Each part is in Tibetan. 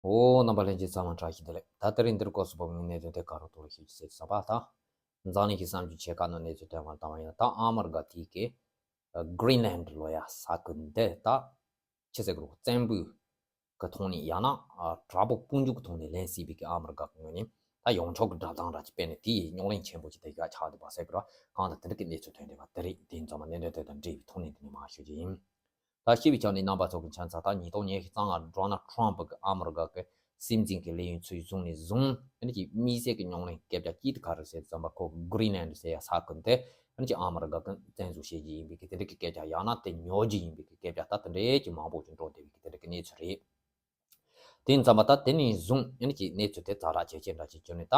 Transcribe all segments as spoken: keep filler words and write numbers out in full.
ཨོ། རྣམ་པ་ལྷན་རྒྱས་ཚང་མ་བཀྲ་ཤིས་བདེ་ལེགས། ད་དེ་རིང་འདིར་སྐོར་སུ་བབ་ངས་གནད་དོན་དེ་ག་རུ་གཏོར་ཞིག་ཟེར་བསམ་པ་དང་། འཛམ་གླིང་གི་བསམ་རྒྱུ་ཆེ་ཁག་ནང་གནས་ཚུལ་ཐོན་པར་བཏང་བ་ཡིན་ན། ད་ཨ་མི་རི་ཀ་དེ་གའི་Greenland ལོ་ཡ་ས་ཁུལ་འདི་ད་ཆི་ཟེར་གི་རོ། བཙན་པོའི་གི་ཐོག་ནས་ཡང་ན་དྲག་པོ་དཔུང་འཇུག་གི་ཐོག་ནས་ལེན་སྲིད་པའི་གི་ཨ་མི་རི་ཀ་གི་ངོས་ནས་ད་ཡོངས་ཁྱབ་ཀྱི་སྒྲ་གདངས་འདྲ་ཅིག་སྤེལ་ནས། དེའི་རྙོག་གླེང་ཆེན་པོ་ཅིག་དེ་ག་ཆགས་བསྡད་པ་ཟེར་གི་རོ། གང་ལྟར་དེ་འདྲ་གི་གནས་ཚུལ་ཐོན་བསྡད་པ་དེ་རེད། དེ་ཡིན་ཙང་མ་གནད་དོན་དེ་དང་འབྲེལ་བའི་ཐོག་ནས་འདི་ནས་མར་ཞུ་རྒྱུ་ཡིན། ད་ཤེས་པའི་ཆ་ནས་རྣམ་པ་ཚོ་གི་ཆ་ཚང་། ད་ཉིས་སྟོང་ཉི་ཤུ་རྩ་ལྔ་Donald Trump གི་ཨ་མི་རི་ཀ་གི་སྲིད་འཛིན་གྱི་ལས་ཡུན་ཚུད་བཟུང་ནས་བཟུང་། ཨ་ནི་ཀྱི་དམིགས་བསལ་གྱི་རྙོག་གླེང་སྐད་ཆ་གཅིག་དེ་ག་རེ་ཟེར་ཙམ་པ། ཁོ་Greenland ཟེར་ཡ་ས་ཁུལ་དེ་ཨ་ནི་ཀྱི་ཨ་མི་རི་ཀ་གི་བཙན་བཟུང་བྱེད་ཀྱི་ཡིན་པའི་གི་དེ་འདྲ་གི་སྐད་ཆ། ཡང་ན་དེ་ཉོ་རྒྱུ་ཡིན་པའི་གི་སྐད་ཆ། ད་དེ་འདྲའི་ཀྱི་མང་པོ་ཅིག་འགྲོ་བསྡད་པའི་གི་དེ་འདྲ་གི་གནས་ཚུལ་རེད། དེ་ཡིན་ཙང་མ་ད་དེ་ནས་བཟུང་ཨ་ནི་ཀྱི་གནས་ཚུལ་དེ་ཛ་དྲག་ཇེ་ཆེ་འདྲ་ཅིག་གྱུར་ནས། ད་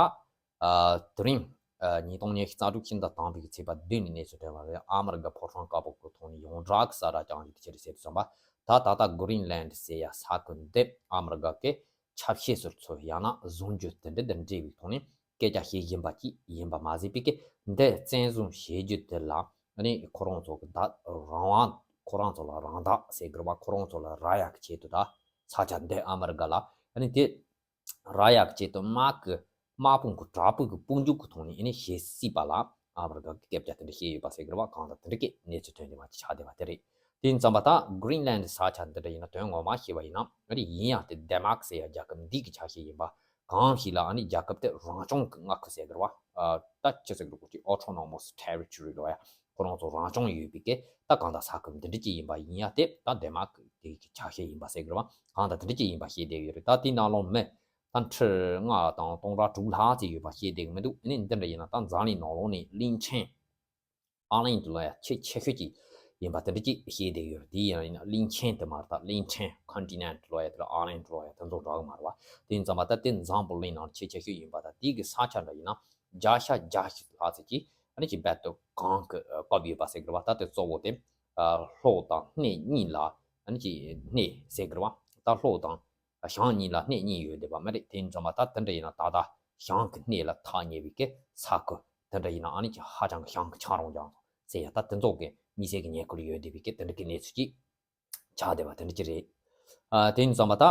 ཨ་དེ་རིང་ཨ་ཉིས་སྟོང་ཉི་ཤུ་རྩ་དྲུག་ཕྱི་ཟླ་དང་པོའི་ཚེས་པ་བདུན་ནས་གནས་ཚུལ་ཐོན་པ་རེད། ཨ་མི་རི་ཀ་ཕོ་བྲང་དཀར་པོ་གི་ཐོག་ནས་ཡོངས་གྲགས་ཀྱི་གསལ་བསྒྲགས་བསྐྱངས་རྒྱུ་དེ་ཅི་རེད་ཟེར་དུས་ཙམ་པ། ད་ད་ལྟ་Greenland ཟེར་ཡ་ས་ཁུལ་འདི་ཨ་མི་རི་ཀ་གི་ཆབ་སྲིད་ཟུར་ཚོ་ཡང་ན་བཟུང་རྒྱུ་དེ་འདྲ་དང་འབྲེལ་བའི་ཐོག་ནས་སྐད་ཆ་བཤད་བཞིན་པ་ཅིག་ཡིན་པ་མ་ཟད། པའི་གི་འདི་བཙན་བཟུང་བྱེད་རྒྱུ་དེ་ལ་ཨ་ནི་ཁོ་རང་ཚོ་གི་ད་རང་དབང་། ཁོ་རང་ཚོ་ལ་རང་བདག་ཟེར་དགོས་རེད་པ། ཁོ་རང་ཚོ་ལ་རག་ཡག་གི་ཆེད་དུ། ད་ས་ཆ་འདི་ཨ་མི་རི་ཀ་ལ་ཨ་ནི་དེ་རག་ཡག་གི་ཆེད་དུ་དམག་གི་དམག་དཔུང་གི་དྲག་པོའི་གི་དཔུང་འཇུག་གི་ཐོག་ནས་ཨ་ནི་བྱེད་སྲིད་པ་ལ་ཨ་མི་རི་ཀ་གི་སྐད་ཆ་དེ་འདྲ་བཤད་ཡོད་པ་ཟེར་དགོས་རེད་པ། གང་ལྟར་དེ་འདྲ་གི་གནས་ཚུལ་ཐོན་བསྡད་པ་ཅིག་ཆགས་བསྡད་པ་དེ་རེད། དེ་ཡིན་ཙང་མ་ད་Greenland ས་ཆ་འདི་འདྲ་ཡིན་ན་དོན་ངོ་མ་བཤད་པ་ཡིན་ན། ཨ་ནི་ཡིན་ཡང་དེ་Denmark ཟེར་ཡ་རྒྱལ་ཁབ་འདི་གི་ཆ་ཤས་ཡིན་པ། གང་ཞིག་ལ་ཨ་ནི་རྒྱལ་ཁབ་དེ་རང་སྐྱོང་གི་མངའ་ཁུལ་ཟེར་དགོས་རེད་པ། ཨ་ད་ཅི་ཟེར་དགོས་རེད། ཀྱི་Autonomous Territory ལོ་ཡ། ཁོ་རང་ཚོ་རང་སྐྱོང་ཡོད་པའི་གི་ད་གང་ལྟར་ས་ཁུལ་འདི་འདྲ་ཅིག་ཡིན་པ། ཡིན་ཡང་དེ་ད་Denmark དེ་གི་ཆ་ཤས་ཡིན་པ་ཟེར་དགོས་རེད་པ། གང་ལྟར་དེ་འདྲ་ཅིག་ཡིན་པ་བཤད་བསྡད་ཡོད་རེད། ད་དེའི་ནང་ལོགས་མི་ད་ཁྲི་ལྔ་དང་སྟོང་ཕྲག་དྲུག་ལྷག་ཙམ་ཡོད་པ་བཤད་བསྡད་གི་མི་འདུག་ཨ་ནི་འདི་འདྲ་ཡིན་ན་ད་འཛམ་གླིང་ནང་ལོགས་ནས་གླིང་ཕྲན་Island ལོ་ཡ་ཆེས་ཆེ་ཤོས་ཅིག་ཡིན་པ་དེ་འདྲ་ཅིག་བཤད་བསྡད་ཡོད་རེད། དེ་ཡང་ཡིན་ན་གླིང་ཕྲན་དེ་མ་རེད། ད་གླིང་ཕྲན་Continent ལོ་ཡ་དེ་ལ་Island ལོ་ཡ་དེ་ཚོ་འདྲ་གི་མ་རེད་པ། དེ་ཡིན་ཙང་མ་ད་དེ་འཛམ་བུ་གླིང་ནང་ཆེས་ཆེ་ཤོས་ཡིན་པ། ད་དེ་གི་ས་ཆ་འདྲ་ཡིན་ན་བརྒྱ་ཆ་བརྒྱ་ཞིག་ལྷག་ཙམ་ཅིག་ཨ་ནི་ཅིག་རྦད་དེ་གངས་ཀྱིས་བཀབ་ཡོད་པ་ཟེར་དགོས་རེད་པ། ད་དེ་གཙོ་བོ་དེ་ཨ་ལྷོ་དང་སྣེ་གཉིས་ལ། ཨ་ནི་ཅིག་སྣེ་ཟེར་དགོས་རེད་པ། ད་ལྷོ་དང་བྱང་གཉིས་ལ་སྣེ་གཉིས་ཡོད་བསྡད་པ་མ་རེད། དེ་ཡིན་ཙང་མ་ད་དེ་འདྲ་ཡིན་ན་ད་ལྟ་བྱང་གི་སྣེ་ལ་ཐག་ཉེ་བའི་གི་ས་ཁུལ་དེ་འདྲ་ཡིན་ན་ཨ་ནི་ཅིག་ཧ་ཅང་གི་བྱང་གི་ཆགས་རུང་ཀྱང་ཟེར་ཡ། ད་དེ་ཚོ་གི་དམིགས་བསལ་གྱི་ཉེ་ཁུལ་ཡོད་བསྡད་པའི་གི་དེ་འདྲ་གི་གནས་ཚུལ་ཅིག་ཆགས་བསྡད་པ་དེ་འདྲ་ཅིག་རེད། ཨ་དེ་ཡིན་ཙང་མ་ད་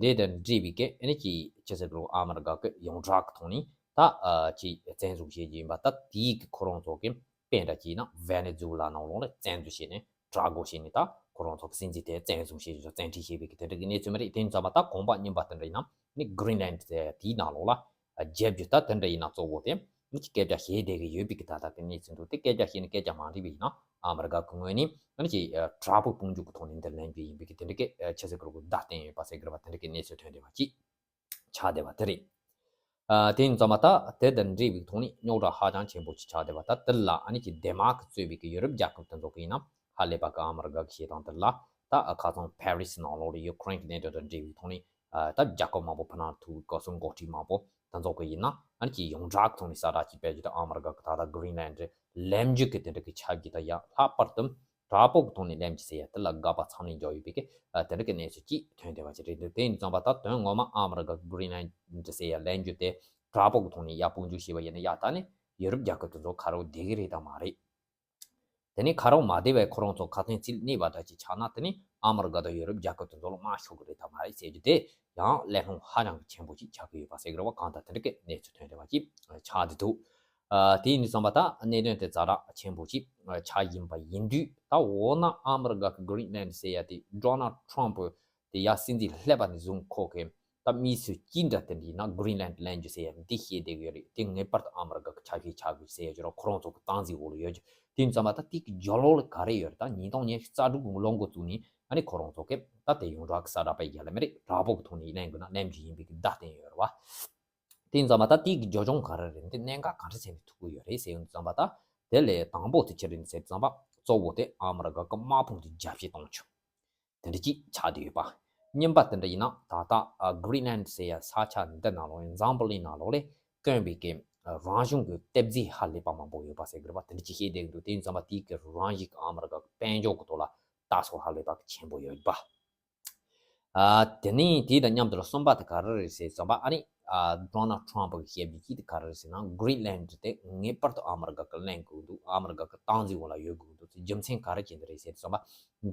འདི་དང་འབྲེལ་བའི་གི་ཨ་ནི་ཅིག་ཅི་ཟེར་དགོས་རེད། ཨ་མི་རི་ཀ་གི་ཡོངས་གྲགས་ཀྱི་ཐོག་ནས་ད་ཨ་ཅིག་བཙན་བཟུང་བྱེད་རྒྱུ་ཡིན་པ། ད་དེའི་གི་ཁོ་རང་ཚོ་གི་དཔེ་འདྲ་ཅིག་ཡིན་ན་Venezuela ནང་ལོགས་ལ་བཙན་འཛུལ་བྱས་ནས་དྲག་རྒོལ་བྱས་ནས་ད་ཁོ་རང་ཚོ་གི་སྲིད་འཛིན་དེ་བཙན་བཟུང་བྱས། བཙན་ཁྲིད་བྱས་པའི་གི་དེ་འདྲ་གི་གནས་ཚུལ་མ་རེད། དེ་ཡིན་ཙང་མ་ད་གོམ་པ་རྙིང་པ་དེ་འདྲ་ཡིན་ན་ནི་Greenland ཟེར་ཡ་དེའི་ནང་ལོགས་ལ་རྒྱལ་རྒྱུ་ད་དེ་འདྲ་ཡིན་ན་གཙོ་བོ་དེ་ནི་སྐད་ཆ་བཤད་བསྡད་ཀྱི་ཡོད་པའི་གི་ད་ལྟ་གི་གནས་ཚུལ་འདུག་དེ་སྐད་ཆ་བཤད་ནས་སྐད་ཆ་མ་འགྲིག་པ་ཡིན་ན་ཨ་མི་རི་ཀ་གི་ངོས་ནས་ནི་ཅིག་དྲག་པོའི་དཔུང་འཇུག་གི་ཐོག་ནས་འདིར་ལེན་རྒྱུ་ཡིན་པའི་གི་དེ་འདྲ་གི་ཆི་ཟེར་དགོས་རེད། བརྡ་བསྟན་ཡོད་པ་ཟེར་དགོས་རེད་པ། དེ་འདྲ་གི་གནས་ཚུལ་ཐོན་བསྡད་པ་ཅིག་ཆགས་བསྡད་པ་དེ་རེད། ཨ་དེ་ཡིན་ཙང་མ་ད་དེ་དང་འབྲེལ་བའི་ཐོག་ནས་རྙོག་དྲ་ཧ་ཅང་ཆེན་པོ་ཅིག་ཆགས་བསྡད་པ། ད་དེ་ལ་ཨ་ནི་ཅིག་Denmark གཙོས་པའི་གི་ཡོ་རོབ་རྒྱལ་ཁབ་དེ་ཚོ་གི་ཡིན་ན་ཧ་ལས་པ་གི་ཨ་མི་རི་ཀ་གི་བྱེད་སྟངས་དེ་ལ། ད་ཨ་ཁ་སང་Paris ནང་ལོགས་ལ་Ukraine གི་གནད་དོན་དང་འབྲེལ་བའི་ཐོག་ནས་ཨ་ད་རྒྱལ་ཁབ་མང་པོ་ཕུ་ནང་ཐུག་གི་སྐབས་སུ་འགོ་ཁྲིད་མང་པོ་དེ་ཚོ་གི་ཡིན་ན་ཨ་ནི་ཅིག་ཡོངས་གྲགས་ཐོག་ནས་གསལ་བསྒྲགས་ཅིག་སྤེལ་རྒྱུ་དང་། ཨ་མི་རི་ཀ་གི་ད་ལྟ་Greenland ལེན་རྒྱུ་གི་དེ་འདྲ་གི་ཆགས་རྒྱུ་དང་། ཡང་ལྷག་པར་དུ་དྲག་པོ་གི་ཐོག་ནས་ལེན་རྒྱུ་ཟེར་ཡ་དེ་ལ་དགག་པ་འཚམས་ལན་རྒྱག་ཡོད་པའི་གི་ཨ་དེ་འདྲ་གི་གནས་ཚུལ་ཅིག་ཐོན་བསྡད་པ་ཅིག་རེད་འདུག་དེ་ཡིན་ཙང་མ་ད་དོན་ངོ་མ་ཨ་མི་རི་ཀ་གི་Greenland ཟེར་ཡ་ལེན་རྒྱུ་དེ་དྲག་པོ་གི་ཐོག་ནས་ཡར་དཔུང་འཇུག་བྱས་པ་ཡིན་ན་ཡ་ད་ནི་ཡོ་རོབ་རྒྱལ་ཁབ་དེ་ཚོ་ཁ་རོག་བསྡད་གི་རེད་དམ་མ་རེད། དེ་ནས་ཁ་རོག་མ་བསྡད་པའི་ཁོ་རང་ཚོ་ཁ་དན་ཚིག་གནས་པ་འདྲ་ཅིག་ཆགས་ན་དེ་ནི་ཨ་མི་རི་ཀ་དང་ཡོ་རོབ་རྒྱལ་ཁབ་དེ་ཚོ་ལ་དམའ་ཤོས་གི་རེད་དམ་མ་རེད་ཟེར་རྒྱུ་དེ་ཡང་གླེང་སློང་ཧ་ཅང་གི་ཆེན་པོ་ཅིག་ཆགས་ཀྱི་ཡོད་པ་ཟེར་གི་རེད་པ། གང་ལྟར་དེ་འདྲ་གི་གནས་ཚུལ་ཐོན་བསྡད་པ་ཅིག་ཆགས་བསྡད་འདུག་ཨ་དེ་ཡིན་དུས་ཙམ་པ་ད་གནད་དོན་དེ་ཛ་དྲག་ཆེན་པོ་ཅིག་ཆགས་ཡིན་པ་ཡིན་དུས། ད་འོ་ན་ཨ་མི་རི་ཀ་གི་Greenland ཟེར་ཡ་དེ་Donald Trump དེ་ཡར་སྲིད་འཛིན་སླེབས་པ་ནས་བཟུང་ཁོ་གི་ད་དམིགས་སུ་ཅི་འདྲ་དེ་འདྲ་ཡིན་ན་Greenland ལེན་རྒྱུ་ཟེར་ཡ་འདི་བཤད་བསྡད་ཀྱི་ཡོད་རེད། དེ་ངེས་པར་དུ་ཨ་མི་རི་ཀ་གི་ཆ་ཤས་ཆགས་དགོས་ཟེར་ཡ་ཅིག་རོ། ཁོ་རང་ཚོ་གི་སྟངས་འཛིན་འོག་ལ་ཡོད་རྒྱུ། དེ་ཡིན་ཙང་མ་ད་དེ་གི་རྒྱབ་ལོགས་ལ་ག་རེ་ཡོད་རེད། ད་ཉིས་སྟོང་ཉི་ཤུ་རྩ་དྲུག་གི་ལོ་འགོ་བཙུགས་ནས་ཨ་ནི་ཁོ་རང་ཚོ་གི་ད་དེ་ཡོངས་གྲགས་ཀྱི་གསལ་བསྒྲགས་སྤེལ་རྒྱུ་ལ་མི་རེད། དྲག་པོ་གི་ཐོག་ནས་ལེན་དགོས་ན་ལེན་རྒྱུ་ཡིན་པའི་གི་བརྡ་བསྟན་ཡོད་རེད་བ། དེ་ཡིན་ཙང་མ་ད་དེ་གི་རྒྱབ་ལྗོངས་ག་རེ་རེད། འདི་གནད་འགག་ག་འདྲ་བྱས་ནས་ཐུག་གི་ཡོད་རེད་ཟེར་ཡོང་དུས་ཙམ་པ། ད་དེ་ལས་དང་པོ་དེ་ཅི་རེད་ཟེར་དུས་ཙམ་པ། གཙོ་བོ་དེ་ཨ་མི་རི་ཀ་གི་དམག་དཔུང་གི་རྒྱབ་བཤིག་གཏོང་རྒྱུ་དེ་འདྲ་ཅིག་ཆགས་བསྡད་ཡོད་པ། གཉིས་པ་དེ་འདྲ་ཡིན་ན་ད་ལྟ་ཨ་Greenland ཟེར་ཡ་ས་ཆ་འདི་ནང་ལོགས་ལ། འཛམ་བུ་གླིང་ནང་ལོགས་ལ་དཀོན་པའི་གི་རང་བྱུང་གི་གཏེར་རྫས་ཧ་ལས་པ་མང་པོ་ཡོད་པ་ཟེར་གི་རེད་པ། དེ་འདྲ་ཅིག་བཤད་བསྡད་ཀྱི་འདུག་དེ་ཡིན་ཙང་མ་དེའི་གི་རང་བཞིན་གྱི་ཨ་མི་རི་ཀ་གི་དཔལ་འབྱོར་གི་ཐོག་ལ་ལྟ་ཚུལ་ཧ་ལས་པ་གི་ཆེན་པོ་ཡོད་པ། ཨ་དེ་ནས་དེ་དང་མཉམ་དུ་གསུམ་པ་དེ་ག་རེ་རེད་ཟེར་ཙམ་པ། ཨ་ནི་ཨ་Donald Trump གིས་བཤད་རྒྱུ་གཅིག་དེ་ག་རེ་རེད་ཟེར་ན། Greenland དེ་ངེས་པར་དུ་ཨ་མི་རི་ཀ་གིས་ལེན་དགོས་འདུག་ཨ་མི་རི་ཀ་གི་སྟངས་འཛིན་འོག་ལ་ཡོད་དགོས་འདུག་རྒྱུ་མཚན་ག་རེ་བྱས་ནས་རེད་ཟེར་ཙམ་པ།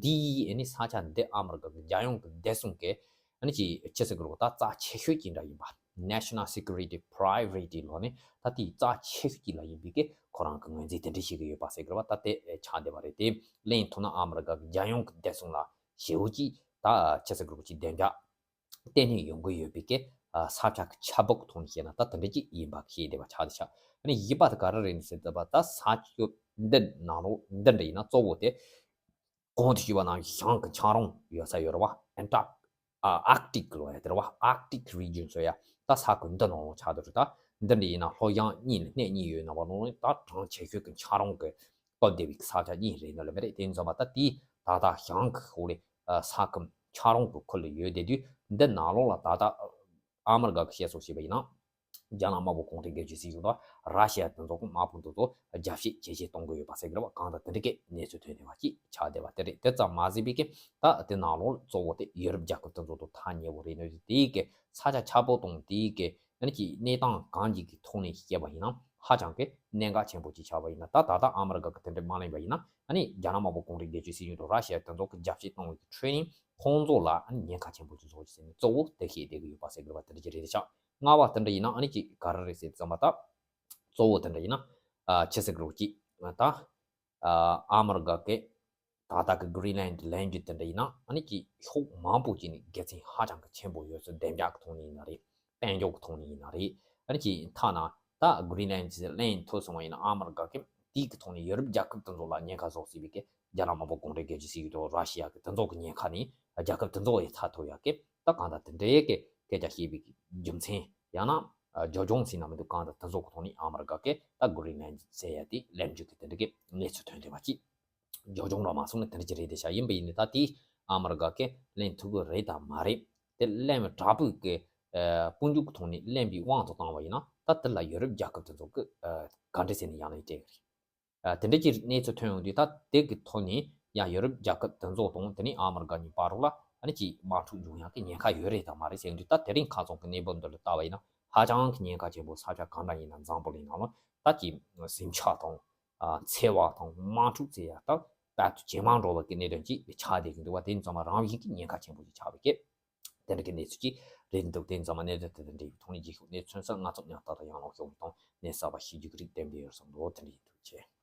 འདི་ཨ་ནི་ས་ཆ་འདི་ཨ་མི་རི་ཀ་གི་རྒྱལ་ཡོངས་ཀྱི་བདེ་སྲུང་གི་ ཨ་ནི་ཅི་ཅི་ཟེར་གི་རེད་པ། ད་རྩ་ཆེ་ཤོས་ཅིག་འདྲ་ཡིན་པ། National Security Priority ལོ་ནི་ད་དེའི་རྩ་ཆེ་ཤོས་ཅིག་ལ་ཡིན་པའི་གི་ཁོ་རང་གི་ངོས་འཛིན་དེ་འདྲ་བྱེད་ཀྱི་ཡོད་པ་ཟེར་གི་རེད་པ། ད་དེ་ཆགས་བསྡད་པ་རེད། དེ་ལེན་ཐུབ་ན་ཨ་མི་རི་ཀ་གི་རྒྱལ་ཡོངས་ཀྱི་བདེ་སྲུང་ལ་ཞེ་པོ་ཅིག་ད་ཅི་ཟེར་གི་རེད་པ། ཅིག་བདེ་འཇགས་བརྟན་ལྷིང་ཡོང་གི་ཡོད་པའི་གི་ས་ཆ་གི་ཆ་བག་གི་ཐོག་ནས་བཤད་ན་ད་དེ་འདྲ་ཅིག་ཡིན་པ་ཤེས་བསྡད་པ་ཆགས་བསྡད་ཤག་ཨ་ནི་གཞན་པ་དེ་ག་རེ་རེད་ཟེར་ད་པ། ད་ས་ཆ་འདི་ནང་ལོགས་འདི་འདྲ་ཡིན་ན་གཙོ་བོ་དེ་གོང་དུ་ཞུས་པ་ནང་བཞིན་གྱི་ཆང་རོང་ཡོད་ས་ཡོད་རེད་པ། Antarctic Arctic ལོ་ཡ་དེ་རེད་པ། Arctic region ཟེར་ཡ་ད་ས་ཁུལ་འདི་ནང་ལོགས་ཆགས་བསྡད་རེད། ད་འདི་འདྲ་ཡིན་ན་ལྷོ་བྱང་གཉིས་ནས་སྣེ་གཉིས་ཡོད་ན་བ་ནང་ལོགས་ད་གྲངས་ཆེ་ཤོས་ཀྱི་ཆང་རོང་གི་བབས་བསྡད་པའི་ས་ཆ་གཉིས་རེད་འདུག་ལ་མི་རེད། དེ་ཡིན་ཙང་མ་ད་དེའི་ད་ལྟ་བྱང་གི་ཧོ་ལེ་ས་ཁམས་ཆང་རོང་གི་ཁུལ་ལ་ཡོད་བསྡད་དུས། འདི་ནང་ལོགས་ལ་ད་ལྟ་ཨ་མི་རི་ཀ་གི་བཤད་སྲོལ་བྱས་པ་ཡིན་ན། རྒྱ་ནག་དམར་པོ་གུང་ཁྲན་སྒེར་གྱི་སྲིད་གཞུང་དང་ར་ཤི་ཡ་དེ་ཚོ་གི་དམག་དཔུང་དེ་ཚོ་རྒྱ་བསྐྱེད་ཇེ་ཆེ་གཏོང་གི་ཡོད་པ་ཟེར་གི་རེད་པ། གང་ལྟར་དེ་འདྲ་གི་གནས་ཚུལ་ཐོན་བསྡད་པ་ཅིག་ཆགས་བསྡད་པ་དེ་རེད། དེ་ཙམ་མ་ཟད་པའི་གི་ད་དེ་ནང་ལོགས་གཙོ་བོ་དེ་ཡོ་རོབ་རྒྱལ་ཁབ་དེ་ཚོ་དང་ཐག་ཉེ་བོ་རེད་ནོ། དེའི་གི་ས་ཆ་ཆ་བོ་དང་དེའི་གི་ཨ་ནི་ཅིག་གནས་སྟངས་གང་ཅིག་གི་ཐོག་ནས་བཤད་པ་ཡིན་ན་ཧ་ཅང་གི་གནད་འགག་ཆེན་པོ་ཅིག་ཆགས་པ་ཡིན་ན། ད་ད་ལྟ་ཨ་མི་རི་ཀ་གི་དེ་འདྲ་མ་ལེན་པ་ཡིན་ན་ཨ་ནི་རྒྱ་ནག་དམར་པོ་གུང་ཁྲན་སྒེར་གྱི་སྲིད་གཞུང་དང་ར་ཤི་ཡ་དེ་ཚོ་གི་རྒྱ་བསྐྱེད་གཏོང་བའི་གི་ཁྲོད་ནས་ཁོང་ཚོ་ལ་ཨ་ནི་ཉེན་ཁ་ཆེན་པོ་ཅིག་བཟོ་ཅིག་ཟེར་ནས་གཙོ་བོ་དེ་བཤད་བསྡད་ཀྱི་ཡོད་པ་ཟེར་དགོས་པ་དེ་འདྲ་ཅིག་རེད་ཤག་ལྔ་པ་དེ་འདྲ་ཡིན་ན་ཨ་ནི་ཅིག་ག་རེ་རེད་ཟེར་ཙམ་པ། ད་གཙོ་བོ་དེ་འདྲ་ཡིན་ན་ཨ་ཆི་ཟེར་གི་རེད་ཅིག་ད་ཨ་ཨ་མི་རི་ཀ་གི་ད་ལྟ་གི་Greenland ལེན་རྒྱུ་དེ་འདྲ་ཡིན་ན་ཨ་ནི་ཅིག་ཕྱོགས་མང་པོ་ཅིག་ནས་དགེ་མཚན་ཧ་ཅང་གི་ཆེན་པོ་ཡོད་ཚུལ། བདེ་འཇགས་ཀྱི་ཐོག་ནས་ཡིན་ན་རེད། དཔལ་འབྱོར་གྱི་ཐོག་ནས་ཡིན་ན་རེད། ཨ་ནི་ཅིག་ཐ་ན་ད་Greenland ཅིག་ལེན་ཐུབ་སོང་བ་ཡིན་ན་ཨ་མི་རི་ཀ་གི་དེའི་གི་ཐོག་ནས་ཡོ་རོབ་རྒྱལ་ཁབ་དེ་ཚོ་ལ་ཉེན་ཁ་བཟོ་སྲིད་པའི་གི་རྒྱ་ནག་དམར་པོ་གུང་ཁྲན་སྒེར་གྱི་སྲིད་གཞུང་དང་ར་ཤི་ཡ་གི་དེ་ཚོ་གི་ཉེན་ཁ་ནས་རྒྱལ་ཁབ་དེ་ཚོ་ཡི་ཐར་ཐུབ་ཡ་གི་ད་གང་ལྟར་དེ་འདྲའི་གི་སྐད་ཆ་བཤད་པའི་གི་རྒྱུ་མཚན་ཡང་ན་ཨ་རྒྱབ་ལྗོངས་ཟེར་ན་མི་འདུག་གང་ལྟར་དེ་ཚོ་གི་ཐོག་ནས་ཨ་མི་རི་ཀ་གི་ད་Greenland ཟེར་ཡ་དེ་ལེན་རྒྱུ་གི་དེ་འདྲ་གི་གནས་ཚུལ་ཐོན་བསྡད་པ་ཅིག་རྒྱབ་ལྗོངས་འདྲ་མ་སོང་ན་དེ་འདྲ་ཅིག་རེད་བསྡད་ཤག་ཡིན་པ་ཡིན་ནའི་ད་དེ་ཨ་མི་རི་ཀ་གི་ལེན་ཐུབ་གི་རེད་དམ་མ་རེད། དེ་ལེན་པའི་དྲག་པོའི་གི་ཨ་དཔུང་འཇུག་གི་ཐོག་ནས་ལེན་པའི་དབང་དུ་བཏང་བ་ཡིན་ན་ད་དེ་ལ་ཡོ་རོབ་རྒྱལ་ཁབ་དེ་ཚོ་གི་ཨ་ག་འདྲ་ཟེར་ནས་ཡང་ལེན་སྤྲད་གི་རེད། ཨ་དེ་འདྲ་ཅིག་གནས་ཚུལ་ཐོན་ཡོང་དུས་ད་དེ་གི་ཐོག་ནས་ཡང་ཡོ་རོབ་རྒྱལ་ཁབ་དེ་ཚོ་དང་དེ་ནས་ཨ་མི་རི་ཀ་གཉིས་བར་ལ་ཨ་ནི་ཅིག་དམག་འཁྲུག་འབྱུང་ཡག་གི་ཉེན་ཁ་ཡོད་རེད་དམ་མ་རེད་ཟེར་དུས། ད་དེ་རིང་ཁ་སང་གི་གནས་བབ་འདི་ལ་ལྟ་བ་ཡིན་ན་ཧ་ཅང་གི་ཉེན་ཁ་ཆེན་པོ། ས་ཆ་གང་འདྲ་ཡིན་ན་འཛམ་བུ་གླིང་ནང་ལ་ད་ཅིག་ཟིང་ཆ་དང་ཨ་འཚེ་བ་དང་དམག་འཁྲུག་ཟེར་ཡ་ད་དཔལ་དུ་ཇེ་མང་འགྲོ་བ་གི་གནད་དོན་ཅིག་ཆགས་བསྡད་ཀྱི་འདུག་བ། དེ་ཡིན་ཙང་མ་རང་བཞིན་གྱི་ཉེན་ཁ་ཆེན་པོ་ཅིག་ཆགས་པའི་སྐད། དེ་འདྲ་གི་གནས་ཚུལ་ཅིག་རེད་འདུག་དེ་ཡིན་ཙང་མ་གནད་དོན་དེ་དང་འབྲེལ་བའི་ཐོག་ནས་རྗེས་ཤུལ་གནས་ཚུལ་སོགས་སྔ་ཙམ་ཡང་ལྟ་དང་ཡང་ལོག་ཤོག་གི་དང་གནས་གསར་པ་ཤེས་རྒྱུ་གི་རིགས་གཏན་འབེབས་ཡོད་བསམ་འདུག་དེ་འདྲ་ཡིན་འདུག་ཅེས།